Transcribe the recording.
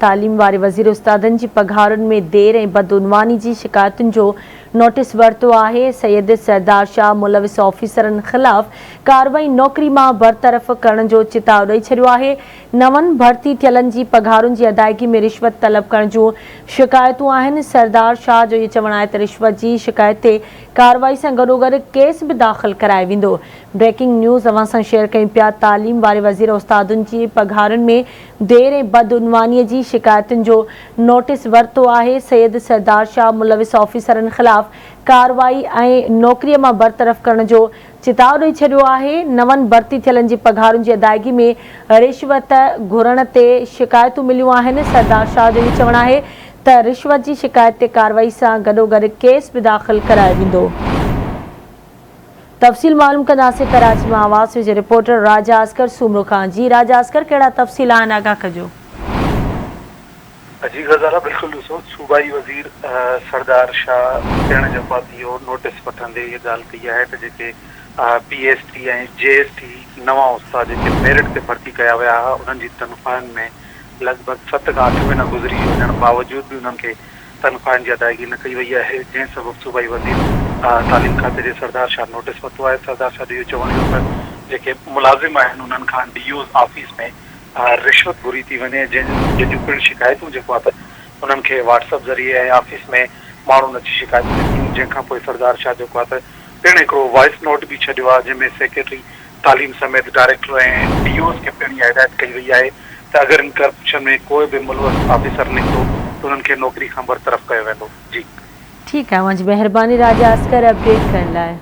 تعليم واري وزير استادن جي پگهارن ۾ دير ۽ بدعنواني جي شڪايتن جو نوٽيس ورتو آهي، سيد سردار شاهه ملوث آفيسرن خلاف ڪارروائي نوڪري مان برطرف ڪرڻ جو چتاء ڏئي ڇڏيو آهي، نون ڀرتي ٿيلن جي پگهارن جي ادائيگي ۾ رشوت طلب ڪرڻ جون شڪايتون آهن، سردار شاهه جو اهو چوڻ آهي ته رشوت جي شڪايت تي ڪارروائي سان گڏوگڏ ڪيس به داخل ڪرايو ويندو. بريڪنگ نيوز اوهان سان شيئر ڪيون پيا تعليم واري وزير استادن جي پگهارن ۾ دير ۽ بدعنواني جي شڪايتن جو نوٽيس ورتو آهي، سيد سردار شاهه ملوث آفيسرن خلاف ڪارروائي ۽ نوڪري مان برطرف ڪرڻ جو چتاء ڏئي ڇڏيو آهي، نون ڀرتي ٿيلن جي پگهارن جي ادائيگي ۾ رشوت گهرڻ تي شڪايتون مليون آهن، سردار شاهه جو اهو چوڻ آهي ته رشوت جي شڪايت تي ڪارروائي سان گڏوگڏ ڪيس به داخل ڪرايو ويندو. تفصيل معلوم ڪنداسين ڪراچي مان آواز نيوز جي رپورٽر راجا اصغر سومرو کان جي راجا اصغر ڪهڙا تفصيل آهن آگاهه ڪجو. جي غزالا بلڪل ڏسو صوبائي وزير سردار شاهه پڻ جيڪو آهي اهو نوٽيس وٺندي اها ڳالهه ڪئي آهي ته جيڪي P S T ۽ J S T نوان استاد جيڪي ميرٽ تي ڀرتي ڪيا ويا هئا انهن جي تنخواهن ۾ لڳ ڀڳ ست کان اٺ مهينا گذري وڃڻ باوجود به انهن کي تنخواهن جي ادائيگي نه ڪئي وئي آهي، جنهن سبب صوبائي وزير تعليم کاتي جي سردار شاهه نوٽيس ورتو آهي، سردار شاهه جو اهو چوڻ هيو ته جيڪي ملازم آهن انهن کان ڊي اوز آفيس ۾ رشوت گهري ٿي وڃي، جنهن جون پڻ شڪايتون جيڪو آهي ته انهن کي واٽس اپ ذريعي ۽ آفيس ۾ ماڻهن اچي شڪايتون ڏنيون، جنهن کان پوء سردار شاهه جيڪو آهي ته پڻ هڪڙو وائس نوٽ به ڇڏيو آهي، جنهن ۾ سيڪريٽري تعليم سميت ڊائريڪٽر ۽ ڊي اوز کي پڻ اها هدايت ڪئي وئي آهي ته اگر ان ڪرپشن ۾ ڪوئي به ملوث آفيسر نڪتو ته انهن کي نوڪري کان برطرف ڪيو ويندو. جي. ٺيڪ آهي اوهان جي مهرباني راجا اصغر اپڊيٽ ڪرڻ لاء.